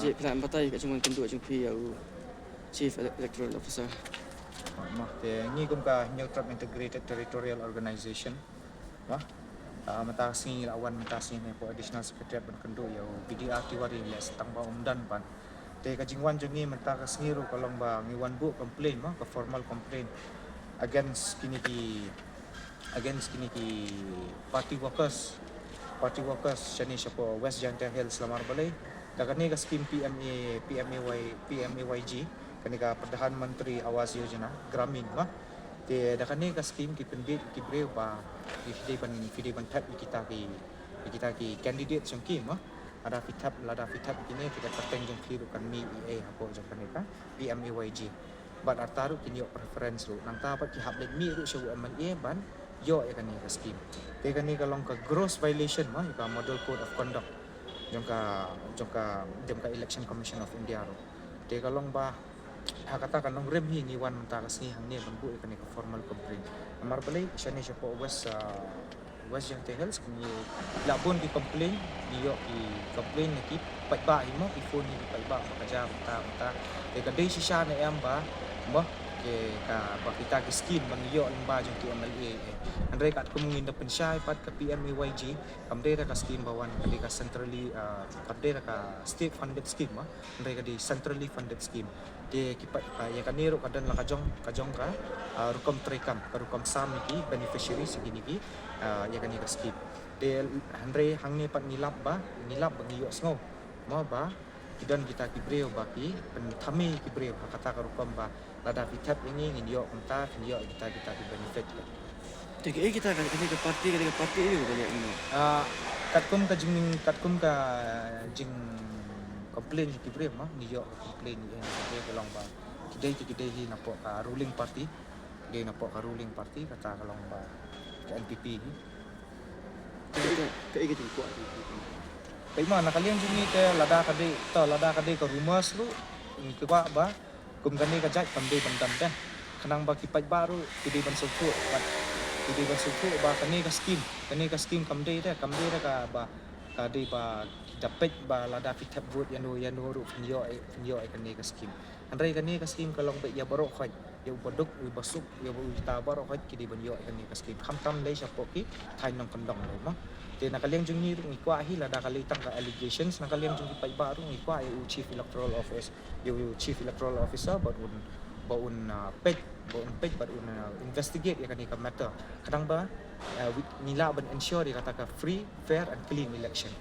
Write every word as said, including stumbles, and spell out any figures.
Phi lah ban batai ïa ka jingwan kynduh jong phi ïa u Chief Electoral Officer. Mo, te ngi kum ka Hynñiewtrep Integrated Territorial Organization, mo, mynta ka sngi la wan mynta ka sngi ne hapoh Additional Secretariat ban kynduh ïa u B D R Tiwari, leh sa tang ba um don pat. Te ka jingwan jong ngi mynta ka sngi ruh ka long ba ngi wan buh complaint, mo, ka formal complaint against kine ki against kine ki party workers, party workers shane shapoh West Jaintia Hills. Namar balei? Da kane ka scheme P M A, P M A Y, P M A Y G, kane ka Pradhan Mantri Awas Yojana Gramin, mo. Te da kane ka scheme ki pynbit ki briew ba phi dei ban, phi dei ban thep ïa kita ki, ïa kita ki candidate jong ki, mo. Lada phi thep, lada phi thep ïa kine, te ka kyrteng jong phi ruh kan mih ei ei hapoh jong kane ka P M A Y G. Bad arta ruh kin ïoh preference ruh. Nangta pat ki hap leit mih ruh sha u M L A ban ïoh ïa kane ka scheme. Te kane ka long ka gross violation, mo, ïa ka Model Code of Conduct jong ka, jong ka, jong ka Election Commission of India ruh. Te ka long ba ha kata ka nongrim hi ngi wan mynta ka sngi hangne ban buh ïa kane ka formal complaint. Namar balei? Shane shapoh West, ah, West Jaintia Hills, ngi la bun ki complain, ngi ïoh ki complain na ki paidbah hi, mo, ki phone na ki paidbah ba ka jia mynta mynta. Te ka dei shisha ne em ba, mo, ki, ka, ba kita ki scheme ba ngi ïoh lyngba jong ki M L A, eh. Hynrei katkum ngin da pynshai pat, ka P M A Y G kam dei da ka scheme ba wan, ka dei ka centrally, ah, kam dei da ka state funded scheme, mo. Hynrei ka dei centrally funded scheme. Te ki pat, ah, ïa kane ruh ka don la ka jong, ka jong ka, ah, rukom treikam, ka rukom sam ïa ki beneficiaries ïa kine ki, ah, ïa kane ka scheme. Te hynrei hangne pat ngi lap ba, ngi lap ba ngi ïohsngew, mo, ba ki don kita ki briew ba ki pynthame ki briew ha kata ka rukom ba lada phi thep ïa ngi ngin ïoh kumta, phin ïoh kita, kita ki benefit. Te kaei kita, kane ka party, kane ka party aïu ba leh kumno? Ah, katkum ka jing, katkum ka jing complain jong ki briew, mo, ngi ïoh ka complain ïa ki briew ka long ba ki dei, ki dei hi napoh ka ruling party, ki dei napoh ka ruling party, kata ka long ba ka N P P hi. Kaei ka, kaei ka jingkwah jong phi? Peit mo, na ka liang jong ngi te lada ka dei, to lada ka dei ka rumours ruh, ngi kwah ba kum kane ka jait kam dei ban don te. Khnang ba ki paidbah ruh ki dei ban sngewthuh, bad ki dei ban sngewthuh ba kane ka scheme, kane ka scheme kam dei te, kam dei te ka ba, ka dei ba da peit ba lada phi thep vote ïano ïano ruh phin ïoh, phin ïoh ïa kane ka scheme. Hynrei kane ka scheme ka long beit ïa baroh khoit, ïa u baduk, u basuk, ïa u ita, baroh khoit ki dei ban ïoh ïa kane ka scheme. Khamtam lei shapoh ki thaiñ nongkyndong lei, mo. Te na ka liang jong ngi ruh ngi kwah hi, lada ka lei tang ka allegations na ka liang jong ki paidbah ruh ngi kwah ïa u Chief Electoral Office, ïa u Chief Electoral Officer ba un, ba un, ah, peit, ba un peit, ba un, ah, investigate ïa kane ka matter. Khnang ba, ah, wi-, ngi lah ban ensure ïa kata ka free, fair and clean election.